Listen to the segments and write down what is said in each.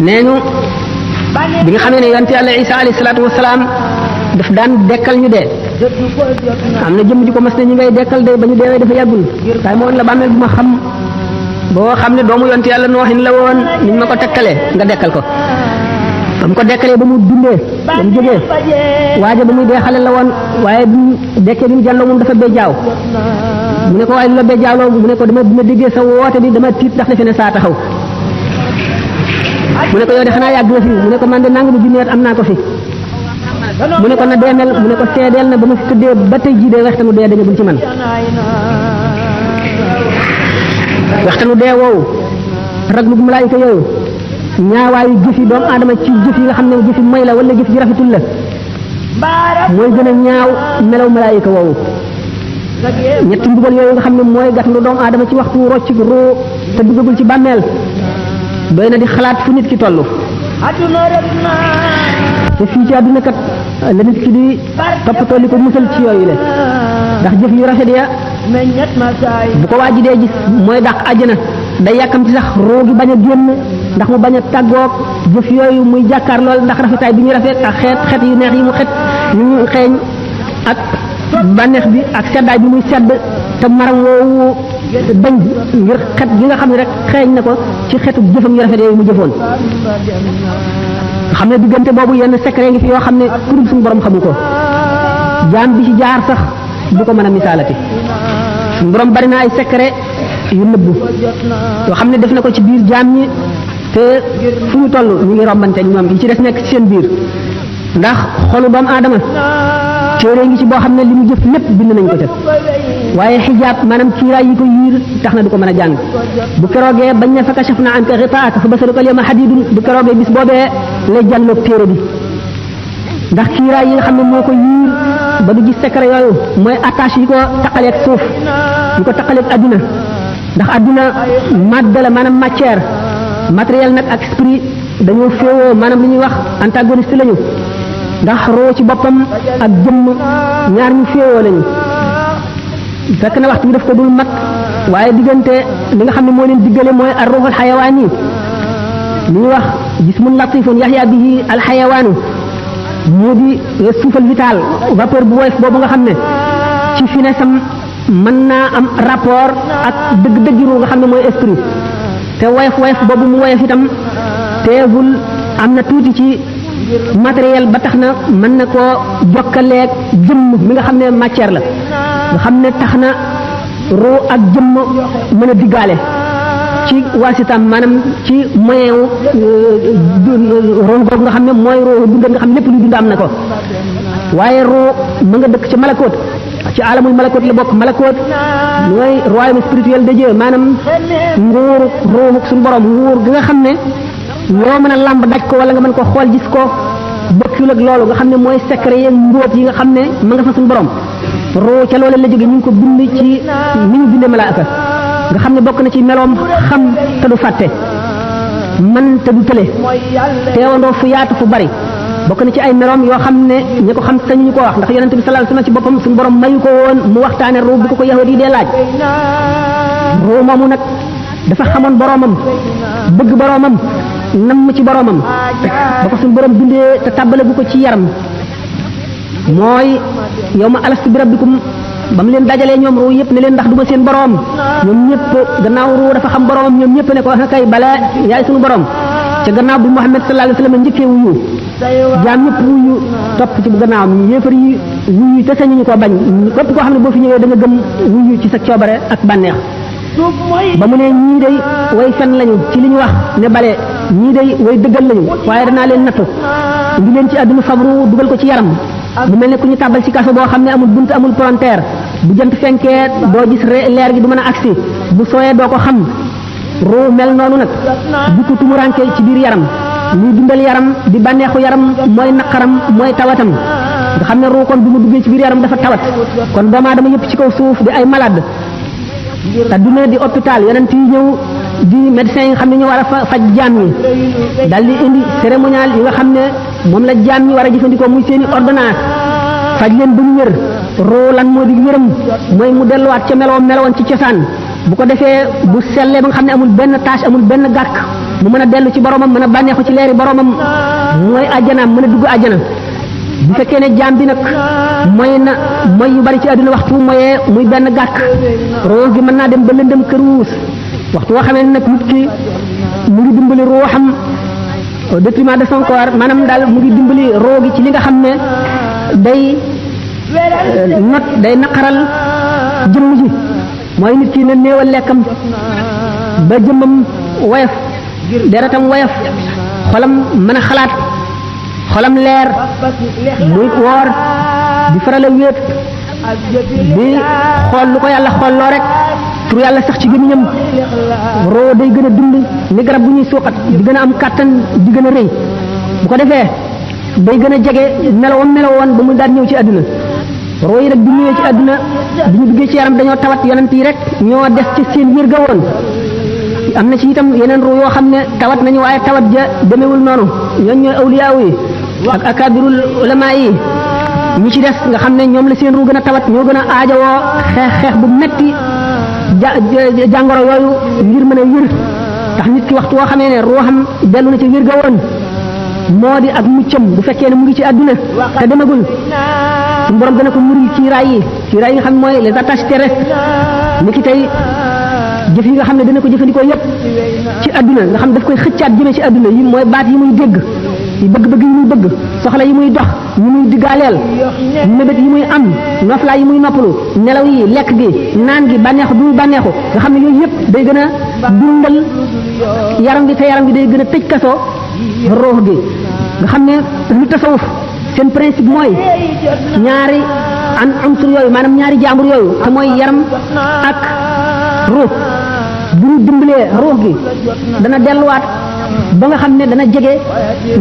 nee ñu bi nga xamee ne yonent Yàlla Isa alayhi salaatu wasalaam daf daan dekkal ñu dee am na jëmm ji ko mas ne ñu ngay dekkal de ba ñu deewee dafa yàggul waaye moo woon la bàmmeel bu ma xam boo xam ne doomu yonent Yàlla Noohin la woon niñ ma ko tekkalee nga dekkal ko ba mu ko dekkalee ba mu dundee ba mu jógee waaja ba muy dee xale la woon waaye bi mu dekkee bi mu jàlloo moom dafa bee jaaw mu ne ko waaye lu la bee jaawloo mu ne ko dama déggee sa woote bi dama tiit ndax defe ne saa taxaw mu ne ko yow de xanaa yàgg nga fi mu ne ko man de nangami junni at am naa ko fi mu ne ko na deemel mu ne ko seedeel na ba ma fi tëddee ba tey jii de waxtanu dee dañagul ci man waxtanu dee woowu raglu malaayika yooyu ñaawaayu jëf yi doomu aadama ci jëf yi nga xam ne jëf yi mooy la wala jëf ji rafetul la mooy gën a ñaaw melaw malaayika woowu ñetti mbugal yooyu nga xam ne mooy gat lu doomu aadama ci waxtu rocc roo te duggagul ci bàmmeel doy na di xalaat fu nit ki toll te fii ci àdduna kat la nit ki di toppatoo li ko musal ci yooyu le ndax jëf yu rafet ya bu ko waaji dee gis mooy dàq àjjana day yàkkam ci sax roo gi bañ a génn ndax mu bañ a tàggoog jëf yooyu muy jàkkaar lool ndax rafetaay bi ñu rafet ak xeet yu neex yi mu xet ñu xeeñ ak bànneex bi ak seddaay bi muy sedd te maram woowu bañ ngir xet gi nga xam ne rek xeeñ na ko ci xetu jëfam yu rafet yooyu mu jëfoon nga xam ne diggante boobu yenn secret ngi fi yoo xam ne kurub suñu borom xamu ko jaam bi ci jaar sax du ko mën a misaalati suñu borom bari na ay secret yu nëbbu yoo xam ne def na ko ci biir jaam ñi te fu ñu toll ñu ngi rombante ñoom yi ci des nekk ci seen biir ndax xolu doomu aadama téere ngi ci boo xam ne li mu jëf lépp bind nañ ko ca waaye xijaab maanaam kiiraay yi ko yiir tax na du ko mën a jàng bu keroogee bañ ne fa kashafna anka ghitaa'aka fa basaruka al-yawma hadiidun bu keroogee bis boobee lay jàlloog téere bi ndax kiiraay yi nga xam ne moo ko yiir ba du gis secret yooyu mooy attache yi ko taqaleeg suuf yi ko taqaleeg adduna ndax adduna madd la maanaam matière matériel nag ak esprit dañoo féewoo maanaam li ñuy wax antagoniste lañu ndax roo ci boppam ak jëmm ñaar ñu féewoo lañu fekk na waxtu bi daf ko dul mat waaye diggante li nga xam ne moo leen diggale mooy ar ruuxul xayawaan yi li ñuy wax jismun latifun yaxya bihi al xayawaanu moo di suufal vital vapeur bu woyof boobu nga xam ne ci finessam mën naa am rapport ak dëgg-dëgg ru nga xam ne mooy esprit te woyof boobu mu woyof itam teewul am na tuuti ci matériel ba tax na mën na koo jokkaleeg jëmm mi nga xam ne matière la nga xam ne tax na ruu ak jëmm mën a diggaale ci waasitam maanaam ci moyen wu ruu googu nga xam ne mooy ruu dund nga xam ne lépp lu dund am na ko waaye ruu mu nga dëkk ci malakoot ci alamul malakoot la bokk malakoot mooy royaume spirituel de Dieu maanaam nguuru ruu suñu borom nguur gi nga xam ne loo mën a làmb daj ko wala nga mën ko xool gis ko bokkul ak loolu nga xam ne mooy secret yeeg mbóot yi nga xam ne ma nga fa suñu borom roo ca loolu la jóge ñu ngi ko bind ci ni ñu bindee malaaka nga xam ne bokk na ci meloom xam te du fàtte man te du tële teewandoo fu yaatu fu bari bokk na ci ay meloom yoo xam ne ñi ko xam sañu ñu ko wax ndax yonente bi sallallahu alayhi wasallam ci boppam suñu borom mayu ko woon mu waxtaane roo bu ko yahudi yi dee laaj roo moomu nag dafa xamoon boromam bëgg boromam nam ci boromam ba ko suñu borom bindee te tàbbale bu ko ci yaram mooy yow ma alastu bi rabbikum ba mu leen dajalee ñoom ruu yëpp ne leen ndax duma seen borom ñoom ñëpp gannaaw ruu dafa xam boromam ñoom ñëpp ne ko kay bala yaay suñu borom ca gannaaw bi Muhammad sallallahu alayhi wasallam njëkkee wuyu jaam ñëpp wuyu topp ci bu gannaawam yéefar yi wuyu te sañu ñu ko bañ képp koo xam ne boo fi ñëwee da nga gëm wuyu ci sa coobare ak bànneex ba mu ne ñii day way fen lañu ci li ñu wax ne bale ñii day way dëggal lañu waaye danaa leen nattu indi leen ci àdduna fabru dugal ko ci yaram mu mel ne ku ñu tàbbal ci kaso boo xam ne amul bunt amul palanteer bu jant fenkee doo gis leer gi du mën a agsi bu sooyee doo ko xam ruu mel noonu nag bu ko tumuranke ci biir yaram luy dundal yaram di bànneexu yaram mooy naqaram mooy tawatam nga xam ne ruu kon bu mu duggee ci biir yaram dafa tawat kon doomu aadama yëpp ci kaw suuf di ay malade adduna di hôpital yonent yi ñëw di médecins yi nga xam ne ñu war a faj jaam ñi dal di indi cérémonial yi nga xam ne moom la jaam ñi war a jëfandikoo muy seeni ordonnance faj leen ba ñu wér roo lan moo di wéram mooy mu delluwaat ca melowoon ci cosaan bu ko defee bu sellee ba nga xam ne amul benn tâche amul benn gàkk mu mën a dellu ci boromam mën a bànneexu ci leeri boromam mooy àjjanaam mën a dugg àjjana. bu fekkee ne jaam bi nag mooy yu bari ci àdduna waxtu moyee muy benn gàkk ruux gi mën naa dem ba lëndëm këruus waxtu woo xamee nag nit ki mu ngi dimbali ruuxam au détriment de son corps maanaam daal mu ngi dimbali ruux gi ci li nga xam ne day naqaral jëmm ji mooy nit ki na néewal lekkam ba jëmmam woyof deretam woyof xolam mën a xalaat xolam leer muy woor di faral a wéet di xool lu ko yàlla xoolloo rek tur yàlla sax ci gémmiñam roo day gën a dund ni garab bu ñuy suuxat di gën a am kàttan di gën a rëy bu ko defee day gën a jege melowoon ba mu daan ñëw ci àdduna roo yi rek bi ñëwee ci àdduna bi ñu duggee ci yaram dañoo tawat yonent yi rek ñoo des ci seen wér ga woon am na ci itam yeneen ruu yoo xam ne tawat nañu waaye tawat ja demewul noonu ñooñ ñooy awliyaaw yi ak akabirul ulama yi ñi ci des nga xam ne ñoom la seen ruu gën a tawat ñoo gën a aajowoo xeex bu metti jàngoro yooyu ngir mën a wér tax nit ki waxtu woo xamee ne ruuxam dellu na ci wér ga woon moo di ak muccam bu fekkee ne mu ngi ci àdduna te demagul suñu borom dana ko muri kiiraay yi nga xam ne mooy les attaches terrestres ni ki tey jëf yi nga xam ne dana ko jëfandikoo yépp ci àdduna nga xam daf koy xëccaat jëmee ci àdduna yi mooy baat yi muy dégg yi bëgg-bëgg yi muy bëgg soxla yi muy dox yi muy diggaaleel mébét yi muy am noflaay yi muy noppalu nelaw yi lekk gi naan gi bànneexu bi muy bànneexu nga xam ne yooyu yépp day gën a dundal yaram gi te yaram gi day gën a tëj kaso ruux gi nga xam ne lu tasawuf seen principe mooy ñaari unsur yooyu maanaam ñaari jaambur yooyu te mooy yaram ak ruux bu ñu dimbalee ruux gi dana delluwaat ba nga xam ne dana jege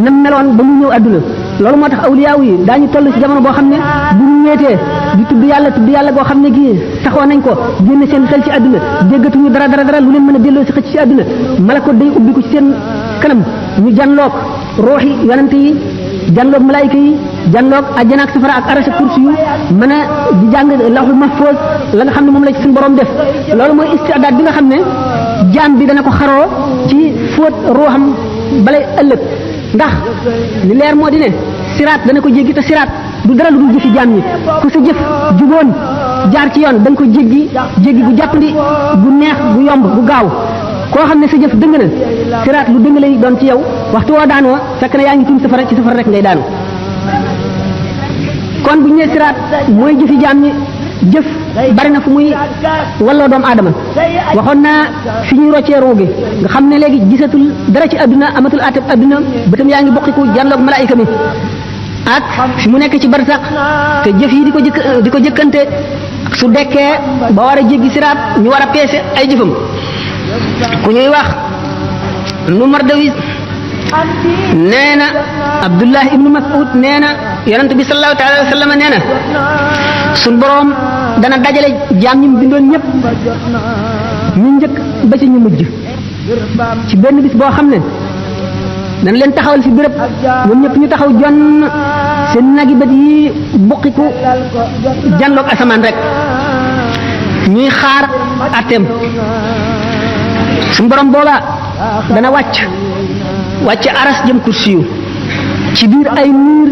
na meloon ba mu ñëw àdduna loolu moo tax awliyaaw yi daañu toll ci jamono boo xam ne bu ñu ñeetee di tudd yàlla boo xam ne gii saxoo nañ ko génne seen xel ci àdduna déggatuñu dara lu leen mën a delloo si xëcc ci àdduna malako day ubbi ko ci seen kanam ñu janloog ruux yi yonante yi janloog malaayika yi janloog àjjana ak safara ak arasa kursi yu mën a di jàng lawhul mahfuz la nga xam ne moom la ci suñu borom def loolu mooy istidaad bi nga xam ne jaam bi dana ko xaroo ci fóot ruuxam balay ëllëg ndax li leer moo di ne siraat dana ko jéggi te siraat du dara lu dul jëfi jaam ñi ku sa jëf juboon jaar ci yoon da nga ko jéggi gu jàppandi gu neex gu yomb gu gaaw koo xam ne sa jëf dëng na siraat lu dëng lay doon ci yow waxtu woo daanoo fekk na yaa ngi tiim safara ci safara rek ngay daanu kon bu ñu nee siraat mooy jëfi jaam ñi jëf bari na fu muy walloo doomu aadama waxoon naa fi ñuy roccee ruu gi nga xam ne léegi gisatul dara ci àdduna amatul atab àdduna bëtam yaa ngi bokkiku janloog malaayika mi ak fi mu nekk ci barsax te jëf yi di ko jëkkante su dekkee ba war a jéggi siraat ñu war a peese ay jëfam ku ñuy wax nu Mardawis nee na Abdullah ibnu Mas'ud nee na yonent bi sallallahu taala wa sallam nee na suñ boroom dana dajale jaam ñi mu bindoon ñëpp ñu njëkk ba ci ñu mujj ci benn bis boo xam ne dana leen taxawal fi béréb ñoom ñëpp ñu taxaw jonn seen nagi bët yi buqiku janloog asamaan rek ñuy xaar atteem suñ borom booba dana wàcc aras jëm kursiyu ci biir ay niir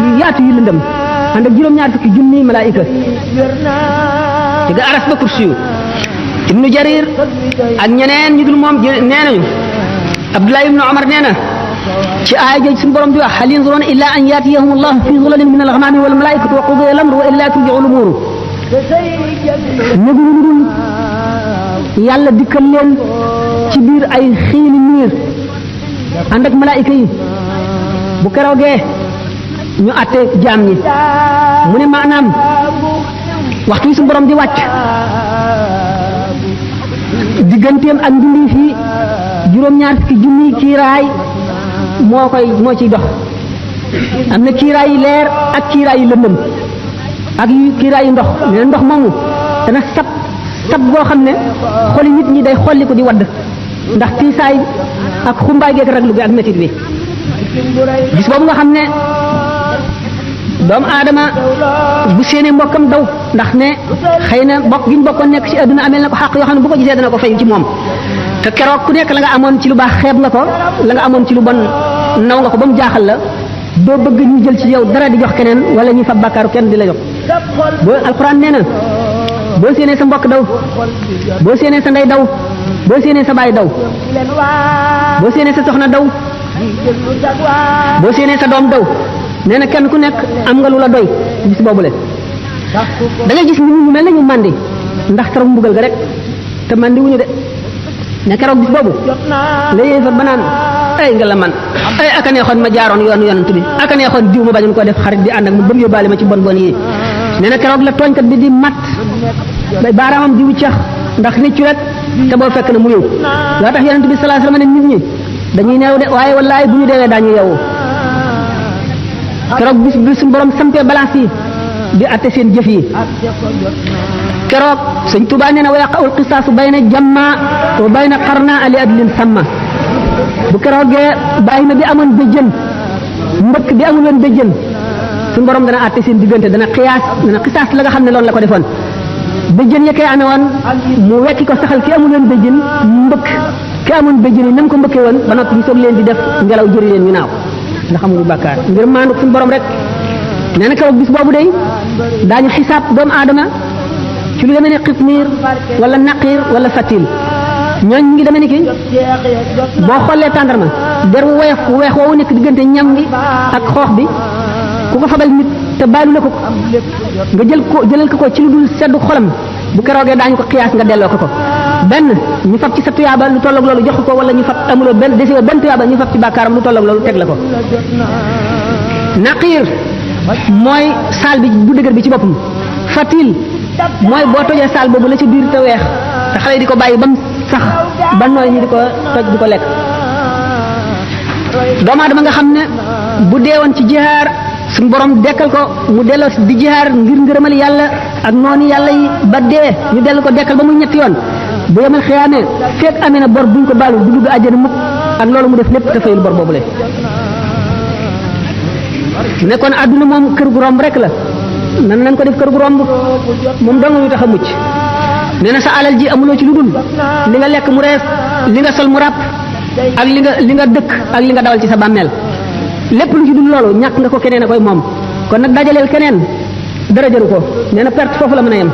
yu yaatu yu lëndëm ànd ak juróom-ñaar fukki junni malaayika ci ga aras ba kursiyu ibnu jarir ak ñeneen ñu dul moom nee nañu abdullah ibnu omar nee na ci aaya jooju suñu borom di wax hal yanzuruna illa an yatiyahum allah fi zulalin min al-ghamami wal malaikatu wa qudiya al-amru wa ila turja'u al-umur ñëguñu lu dul yàlla dikkal leen ci biir ay xiini niir ànd ak malaayika yi bu keroogee ñu àtte jaam ñi mu ne maanaam waxtu wi suñu borom di wàcc digganteem ak mbindeef yi juróom-ñaar fukki junni kiiraay moo ciy dox am na kiiraay yi leer ak kiiraay yi lëndëm ak yu kiiraay yu ndox nee ndox moomu dana sab boo xam ne xoli nit ñi day xolli ko di wadd ndax tiisaay ak xumbaay geek raglu gi ak métit bi bis boobu nga xam ne doomu aadama bu séenee mbokkam daw ndax ne xëy na bokk gi ñu bokkoon nekk ci àdduna amel na ko xàq yoo xam ne bu ko gisee dana ko fay ci moom te keroog ku nekk la nga amoon ci lu baax xeeb nga ko la nga amoon ci lu bon naw nga ko ba mu jaaxal la doo bëgg ñu jël ci yow dara di jox keneen wala ñu fa bàkkaaru kenn di la jox boo alquran nee na boo séenee sa mbokk daw boo séenee sa ndey daw boo séenee sa baay daw boo séenee sa soxna daw boo séenee sa doom daw nee na kenn ku nekk am nga lu la doy bis boobule da ngay gis ñu mel na ñu màndi ndax keroog mbugal ga rek te màndi wuñu de ne keroog bis boobu la yéefar ba naan ay nga la man ay aka neexoon ma jaaroon yoon yonent bi aka neexoon diw ma bañoon ko def xarit di ànd ak mu ba mu yóbbaale ma ci bon bon yi nee na keroog la tooñkat bi di mat bay baaraamam di wuccax ndax rëccu rek te boo fekk na mu yow loo tax yonent bi sallallahu alayhi wasallam ne nit ñi dañuy neew de waaye wallaay bu ñu deewee daañu yeewu keroog bis bi suñu borom sampee balance yi di atte seen jëf yi keroog sëñ Tuubaa nee na wa yaqa'ul qisaasu bayna jamma wa bayna qarna ali adlin samma bu keroogee bàyyi na bi amoon béjjën mbëkk bi amul woon béjjën suñu borom dana atte seen diggante dana xisaas la nga xam ne loolu la ko defoon béjjën ya koy amee woon mu wekki ko saxal ki amul woon béjjën mbëkk ki amoon béjjën yi na mu ko mbëkkee woon ba noppi ñu soog leen di def ngelaw jëri leen ñu naaw ndax amuñu bàkkaar ngir maandu suñu borom rek nee na keroog bis boobu day daañu xisaab doomu aadama ci lu demee ne xitmiir wala naqiir wala fatil ñooñ ñu ngi demee ni ki boo xoolee tàndarma der wu weex woowu nekk diggante ñam gi ak xoox bi ku ko fabal nit te baalu la ko nga jëlal ko ci lu dul seddu xolam bu keroogee daañu ko xiyaas nga delloo ko benn ñu fab ci sa tuyaaba lu tolloog loolu jox ko wala ñu fab amuloo benn desee benn tuyaaba ñu fab ci bàkkaaram lu tolloog loolu teg la ko naqiir mooy saal bi bu dëgër bi ci boppam fatil mooy boo tojee saal boobu la ci biir te weex te xale yi di ko bàyyi ba mu sax ba nooy ñi di ko toj di ko lekk doomu aadama nga xam ne bu deewoon ci jihaar suñu borom dekkal ko mu delloo di jihaar ngir ngërëmal yàlla ak noonu yàlla yi ba dee ñu dellu ko dekkal ba muy ñetti yoon bu yemal xiyaamee fekk amee na bor buñ ko baalu du dugg àjjana mukk ak loolu mu def lépp te fayul bor boobule mu nekkoon àdduna moom kër gu romb rek la nan lañ ko def kër gu romb moom dong ñu tax a mucc nee na sa alal ji amuloo ci lu dul li nga lekk mu rees li nga sol mu ràpp ak li nga dëkk ak li nga dawal ci sa bàmmeel lépp lu ci dul loolu ñàkk nga ko keneen a koy moom kon nag dajaleel keneen dara jëru ko nee na perte foofu la mën a yem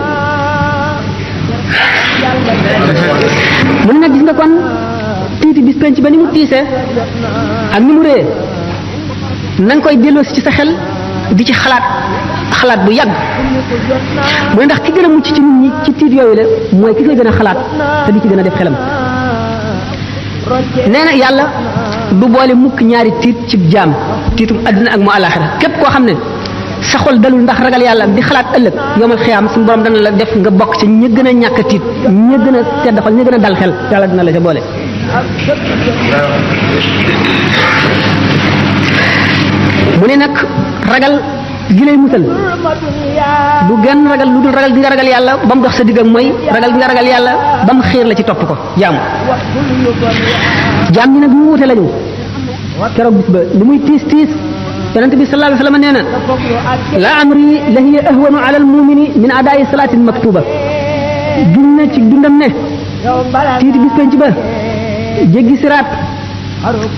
mu ne nag gis nga kon tiiti bis penc ba ni mu tiisee ak ni mu réyee na nga koy delloosi ci sa xel di ci xalaat bu yàgg mu ne ndax ki gën a mucc ci nit ñi ci tiit yooyu la mooy ki koy gën a xalaat te di ci gën a def xelam nee na yàlla du boole mukk ñaari tiit ci jaam tiitum àdduna ak mu àllaaxira képp koo xam ne sa xol dalul ndax ragal yàlla di xalaat ëllëg yomal xiyaam suñu borom dana la def nga bokk ci ñi gën a ñàkk a tiit ñi gën a tedd xol ñi gën a dal xel yàlla dina la ca boole mu ne nag ragal gi lay musal du genn ragal lu dul ragal gi nga ragal yàlla ba mu dox sa digg ak mooy ragal gi nga ragal yàlla ba mu xiir la ci topp ko jaam ñi nag ñu wute lañu keroog bis ba li muy tiis yonent bi sallallahu alayhi wa sallam nee na la amri la hiya ahwanu ala al mumini min adaa'i salaatin maktuba gin na ci dundam ne tiiti bis penc ba jéggi siraat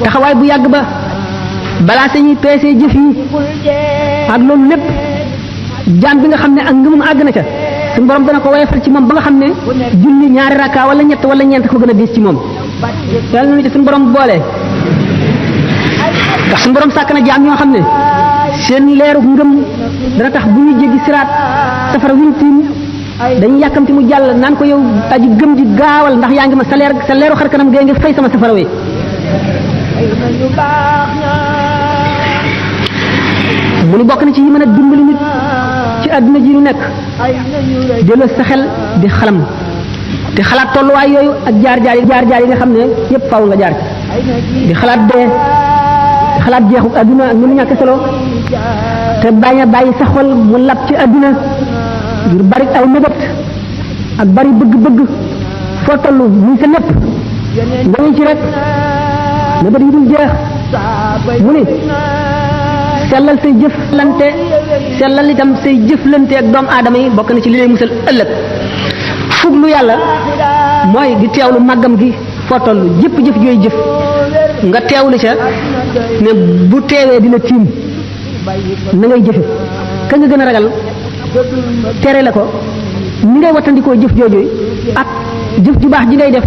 taxawaay bu yàgg ba balaa sañuy peesee jëf yi ak loolu lépp jaam bi nga xam ne ak ngëmum àgg na ca suñu borom dana ko woyofal ci moom ba nga xam ne julli ñaari rakka wala ñett wala ñeent ko gën a diis ci moom yàlla na ci suñu borom boole ndax suñu borom sàkk na jaam ñoo xam ne seen leeru ngëm dana tax bu ñu jéggi siraat safara wuñ tiim dañuy yàkkamti mu jàll naan ko yow aji gëm ji gaawal ndax yaa ngi ma sa leeru xar kanam gee ngi fay sama safara wi mu ni bokk na ci yi mën a dimbali nit ci àdduna ji ñu nekk delloo sa xel di xalam di xalaat tolluwaay yooyu ak jaar-jaar yi nga xam ne yépp faaw nga jaar di xalaat dee di xalaat jeexu àdduna ak ñu ñàkk solo te bañ a bàyyi sa xol mu lab ci àdduna ngir bari ay mébét ak bari bëgg-bëgg foo toll muy sa nepp nga ci rek mébét yi dul jeex mu ni sellal say jëflante sellal itam say jëflante ak doomu aadama yi bokk na ci li lay musal ëllëg fuglu yàlla mooy di teewlu màggam gi foo toll jëpp jëf jooy jëf nga teewlu ca ne bu teewee dina tiim na ngay jëfe ka nga gën a ragal tere la ko ni ngay wattandikoo jëf jooju ak jëf ju baax ji ngay def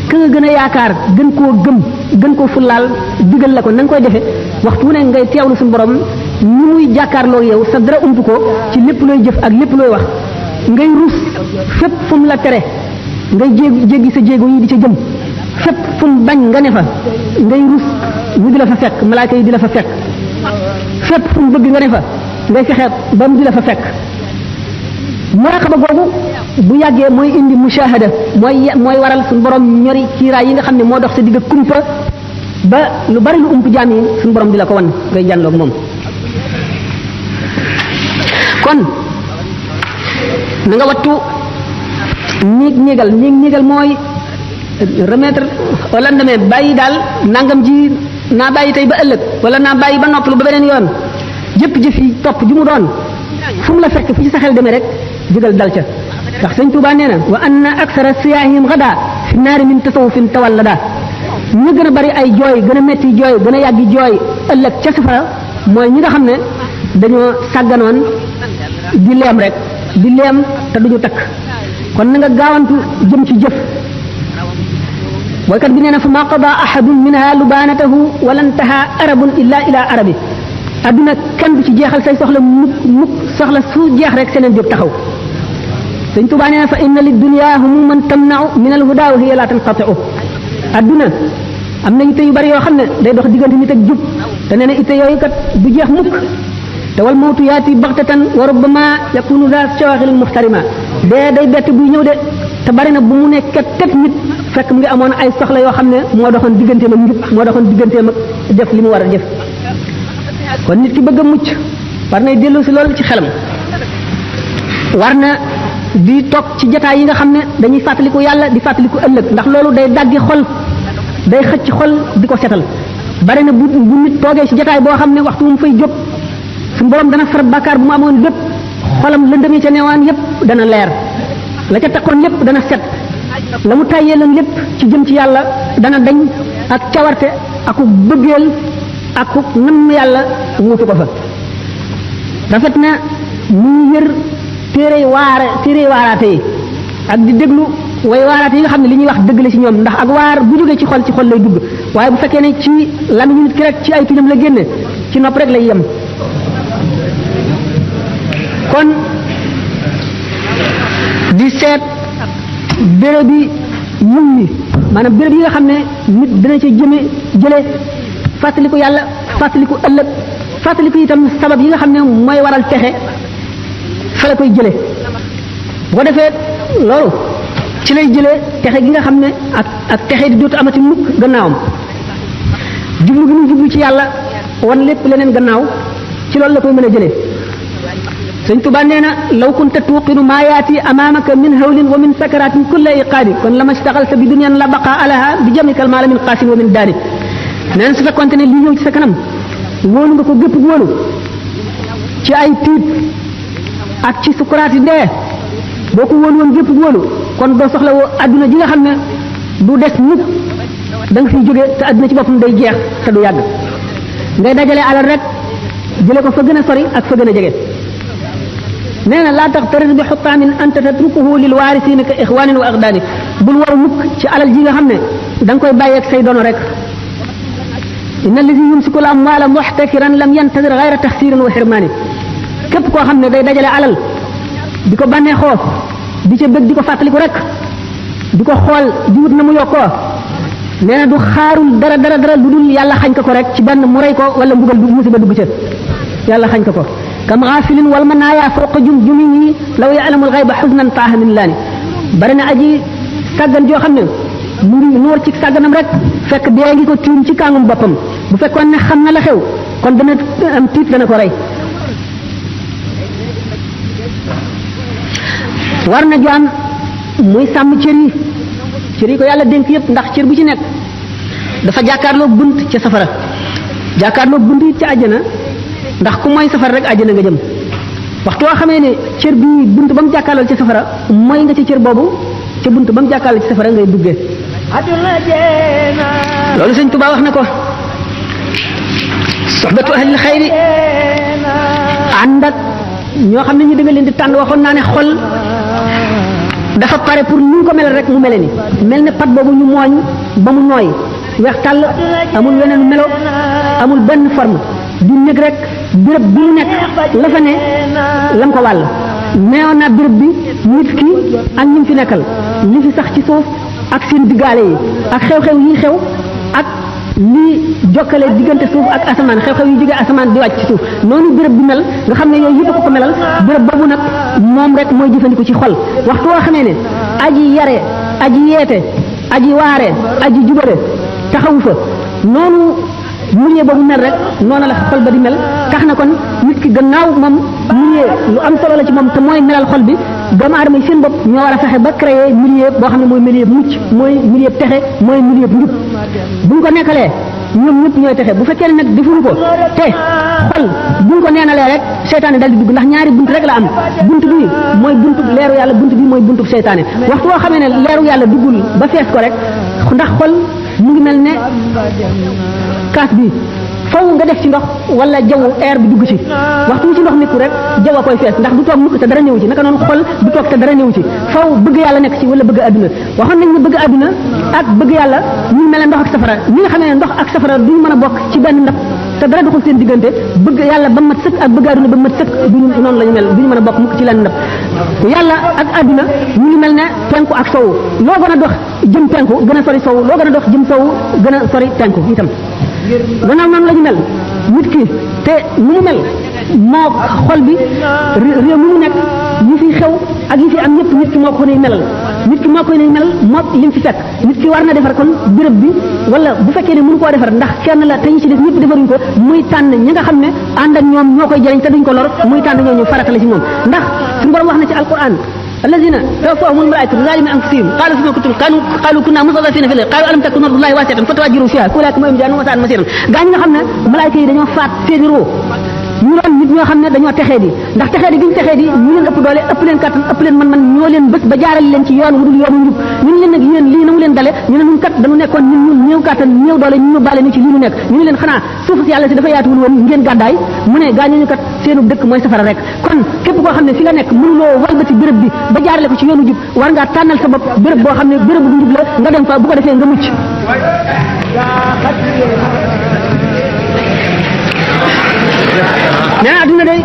ka nga gën a yaakaar gën koo gëm gën koo fullaal digal la ko na nga koy defee waxtu wu ne ngay teewlu suñu borom ni muy jàkkaarloo yow sa dara ump ko ci lépp looy jëf ak lépp looy wax ngay rus fépp fu mu la tere ngay jéggi sa jéego yi di ca jëm fépp fu mu bañ nga ne fa ngay rus ñu di la fa fekk malaaka yi di la fa fekk fépp fu mu bëgg nga ne fa ngay fexe ba mu di la fa fekk muraqaba googu bu yàggee mooy indi mushahada mooy waral suñu borom ñori kiiraay yi nga xam ne moo dox sa digg kumpa ba lu bari lu ump jaam yi suñu borom di la ko wan ngay jànloog moom kon na nga wattu ñiigal mooy remettre au lendemain bàyyi daal nangam ji naa bàyyi tey ba ëllëg wala naa bàyyi ba noppalu ba beneen yoon jëf yi topp ju mu doon fu mu la fekk fi ci sa xel demee rek jógal dal ca ndax sëñ Tuubaa nee na wa anna aksara siyaahim gada fi naari min tasawufin tawallada ñu gën a bari ay jooy gën a metti jooy gën a yàggi jooy ëllëg ca safara mooy ñi nga xam ne dañoo sàgganoon di leem rek di leem te duñu takk kon na nga gaawantu jëm ci jëf waykat bi nee na fa ma qada ahadun minha lubanatahu wala ntaha arabun illa ila arabi adduna kenn du ci jeexal say soxla mukk soxla su jeex rek seneen jóg taxaw sëñ Tuubaa nee na fa inna li dunya humuman tamna'u min al huda wa hiya la tanqati'u adduna am na itte yu bari yoo xam ne day dox diggante nit ak jub te nee na itte yooyu kat du jeex mukk te wal mawtu yaati baxtatan wa rubbama yakunu za shawaghil muhtarima dee day bett buy ñëw de te bari na bu mu nekk tëpp nit fekk mu ngi amoon ay soxla yoo xam ne moo doxoon digganteem ak njub moo doxoon digganteem ak def li mu war a def kon nit ki bëgg a mucc war nay dellu si loolu ci xelam war na di toog ci jataay yi nga xam ne dañuy fàttaliku yàlla di fàttaliku ëllëg ndax loolu day daggi xol day xëcc xol di ko setal bari na bu nit toogee ci jataay boo xam ne waxtu mu fay jóg suñu borom dana far bàkkaar bu mu amoon lépp xolam lëndëmi ca newaan yépp dana leer la ca takkoon lépp dana set la mu tàyyee lan lépp ci jëm ci yàlla dana dañ ak cawarte aku bëggeel aku nam yàlla wuutu ko fa rafet na muy yër téere waaraate yi ak di déglu way waaraate yi nga xam ne li ñuy wax dëgg la ci ñoom ndax ak waar bu jógee ci xol lay dugg waaye bu fekkee ne ci lamiñu nit ki rek ci ay tuñam la génne ci nopp rek lay yem kon di seet béréb bi yiw yi maanaam béréb yi nga xam ne nit dina ci jële fàttaliku yàlla fàttaliku ëllëg fàttaliku itam sabab yi nga xam ne mooy waral texe fa la koy jële bu ko defee loolu ci lay jëlee texe gi nga xam ne ak texe di dootu amati mukk gannaawam jublu gi mu jublu ci yàlla wan lépp leneen gannaaw ci loolu la koy mën a jëlee sëñ Tuubaa nee na law kunta tuqinu maa yaati amaamaka min hawlin wa min sakaratin kulla iqaadi kon la ma staxalta bi dunyan la baqa alaha bi jamikal maala min qaasin wa min daani nee na su fekkonte ne lii ñëw ci sa kanam wóolu nga ko gépp wóolu ci ay tiit ak ci sukuraati dee boo ko wóolu woon gépp wóolu kon doo soxla woo adduna ji nga xam ne du des mukk da nga fiy jóge te adduna ci boppam day jeex te du yàgg ngay dajale alal rek jële ko fa gën a sori ak fa gën a jege nee na laa tax taris bi xuttaamin anta tatrukuhu lil waarisiina ka ixwaanin wa axdaani bul waru mukk ci alal ji nga xam ne da nga koy bàyyeeg say dono rek inna allazi yumsiku l amwaala muxtakiran lam yantadir gayra taxsirin wa xirmaani képp koo xam ne day dajale alal di ko bànnee xoos di ca bëgg di ko fàttaliku rek di ko xool di wut na mu yokkoo nee na du xaarul dara lu dul yàlla xañ ko rek ci benn mu rey ko wala mbugal du musiba dugg ca yàlla xañ ko kam xaafilin wal manaaya fawqa jumjumi law ya'lamul xayba xusnan taaha min laani bari na aji sàggan joo xam ne mu ngi noor ci sàgganam rek fekk dee ngi ko tiim ci kàngum boppam bu fekkoon ne xam na la xew kon dana am tiit dana ko rey war na jaam muy sàmm cër yi ko yàlla dénk yëpp ndax cër bu ci nekk dafa jàkkaarloo bunt ca safara jàkkaarloo bunt yi ca àjjana ndax ku mooy safara rek àjjana nga jëm waxtu woo xamee ne cër bi bunt ba mu jàkkaarloo ci safara mooy nga ci cër boobu ca bunt ba mu jàkkaarloo ci safara ngay duggee loolu Sëñ Tuubaa wax na ko soxbatu ahlil xayri ànd ak ñoo xam ne ñu dëgg leen di tànn waxoon naa ne xol dafa pare pour ni ko melal rek mu mele ni mel ne pat boobu ñu mooñ ba mu nooy weex tàll amul weneen melo amul benn forme di nekk rek béréb bi mu nekk la fa ne lam ko wàll neewoon naa béréb bi nit ki ak ñi fi nekkal li fi sax ci suuf ak seen diggaale yi ak xew-xew yi xew ak lii jokkale diggante suuf ak asamaan xew-xew yu jógee asamaan di wàcc ci suuf noonu béréb bi mel nga xam ne yooyu yëpp ko melal béréb boobu nag moom rek mooy jëfandiku ci xol waxtu woo xamee ne aji yare aji yeete aji waare aji jubale taxawu fa noonu milieu boobu mel rek noonu la xol ba di mel tax na kon nit ki gannaaw moom milieu lu am solo la ci moom te mooy melal xol bi doomu aadama yi seen bopp ñoo war a fexe ba créer milieu boo xam ne mooy milieu mucc mooy milieu texe mooy milieu njub buñ ko nekkalee ñoom ñëpp ñooy texe bu fekkee ne nag defuñu ko te xol buñ ko neenalee rek seytaane dal di dugg ndax ñaari bunt rek la am bunt bi mooy buntu leeru yàlla bunt bi mooy buntu seytaane waxtu woo xamee ne leeru yàlla duggul ba fees ko rek ndax xol mu ngi mel ne kaas bi faw nga def ci ndox wala jaww air bi dugg ci waxtu wu ci ndox nekku rek jaww a koy fees ndax du toog mukk te dara néew ci naka noonu xol du toog te dara néew ci faw bëgg yàlla nekk ci wala bëgg àdduna waxoon nañ ne bëgg àdduna ak bëgg yàlla ñu mel ne ndox ak safara ñi nga xam ne ndox ak safara duñu mën a bokk ci benn ndab te dara doxul seen diggante bëgg yàlla ba mat sëkk ak bëgg àdduna ba mat sëkk duñu noonu la ñu mel duñu mën a bokk mukk ci lenn ndab yàlla ak àdduna ñu ngi mel ne penku ak sowu loo gën a dox jëm penku gën a sori sowu loo gën a dox jëm sowu gën a sori penku itam gannaaw noonu la ñu mel nit ki te nu mu mel moo xol bi réew mi mu nekk yi fi xew ak yi fi am ñëpp nit ki moo ko nuy melal nit ki moo koy nuy melal moo lim fi fekk nit ki war na defar kon béréb bi wala bu fekkee ne mënu koo defar ndax kenn la te ñi ci def ñëpp defaruñ ko muy tànn ñi nga xam ne ànd ak ñoom ñoo koy jëriñ te duñ ko lor muy tànn ñooñu farata la ci moom ndax suñu borom wax na ci alquran الذين توفاهم الملائكة ظالمي أنفسهم قالوا فيما كنتم قالوا كنا مستضعفين في الأرض قالوا ألم تكن أرض الله واسعة فتهاجروا فيها أولئك ما يمجانون وساء مصيرا gaa ñi nga xam ne malaayka yi dañoo faat seeni roo ñu doon nit ñoo xam ne dañoo texee di ndax texee di gi ñu texee di ñu leen ëpp doole ëpp leen kàttan ëpp leen man ñoo leen bés ba jaarale leen ci yoon wudul yoonu njub ñu ne leen nag yéen lii na mu leen dale ñu ne ñun kat dañu nekkoon ñun néew kàttan néew doole ñu ñu bàle ni ci lii ñu nekk ñu ne leen xanaa suuf si yàlla si dafa yaatuwul woon ngeen gàddaay mu ne gaa ñooñu kat seenu dëkk mooy safara rek kon képp koo xam ne fi nga nekk mënuloo walbati béréb bi ba jaarale ko ci yoonu jub war ngaa tànnal sa bopp béréb boo xam ne béréb bu njub la nga dem fa bu ko defee nga mucc nee na adduna day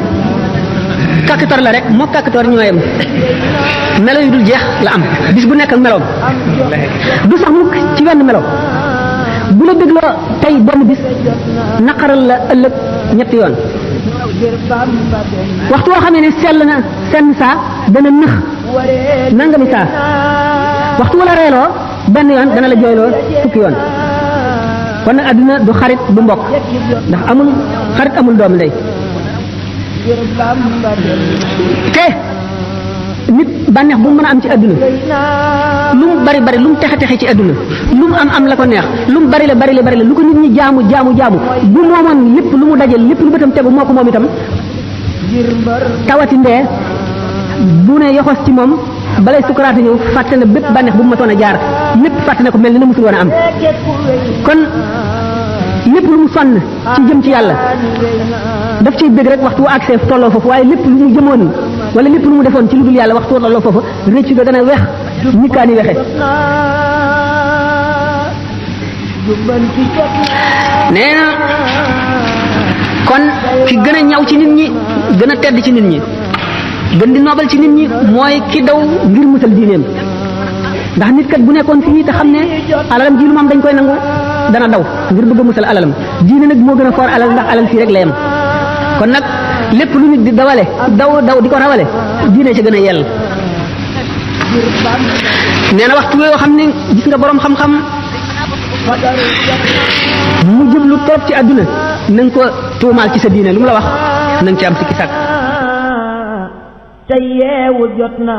kàkkator la rek moo kàkkator ñoo yem melo yu dul jeex la am bis bu nekk ak meloom du sax mukk ci wenn melo bu la dégloo tey benn bis naqaral la ëllëg ñetti yoon waxtu woo xamee ne sell na senn saa dana nëx nangami saa waxtu wala reeloo benn yoon dana la jooyloo fukki yoon kon nag adduna du xarit du mbokk ndax amul xarit amul doomu ndey te nit bànneex bu mu mën a am ci adduna lu mu bari bari lu mu texe texe ci adduna lu mu am la ko neex lu mu bari la lu ko nit ñi jaamu bu moomoon lépp lu mu dajal lépp lu bëtam tegu moo ko moom itam tawati ndee bu ne yoxos ci moom balay sukaraate ñëw fàtte na bépp bànneex bu mu matoon a jaar lépp fàtte na ko mel ni na musul woon a am kon lépp lu mu sonn ci jëm ci yàlla daf ciy bëgg rek waxtu wu accès tolloo foofu waaye lépp lu mu jëmoon wala lépp lu mu defoon ci lu dul yàlla waxtu wu tolloo foofu rëccu ga dana wex ñikkaani wexe nee na kon ki gën a ñaw ci nit ñi gën a tedd ci nit ñi gën di noobal ci nit ñi mooy ki daw ngir musal diineem ndax nit kat bu nekkoon fii te xam ne alalam ji lu moom dañ koy nangu dana daw ngir bëgg a musal alalam diine nag moo gën a foor alal ndax alal fii rek la yem kon nag lépp lu nit di dawale daw di ko rawale diine ci gën a yell nee na waxtu yoo xam ne gis nga boroom xam-xam mu jublu toog ci àdduna na nga ko tuumaal ci sa diine lu mu la wax na nga ci am sikki sàkk te yeewu jot na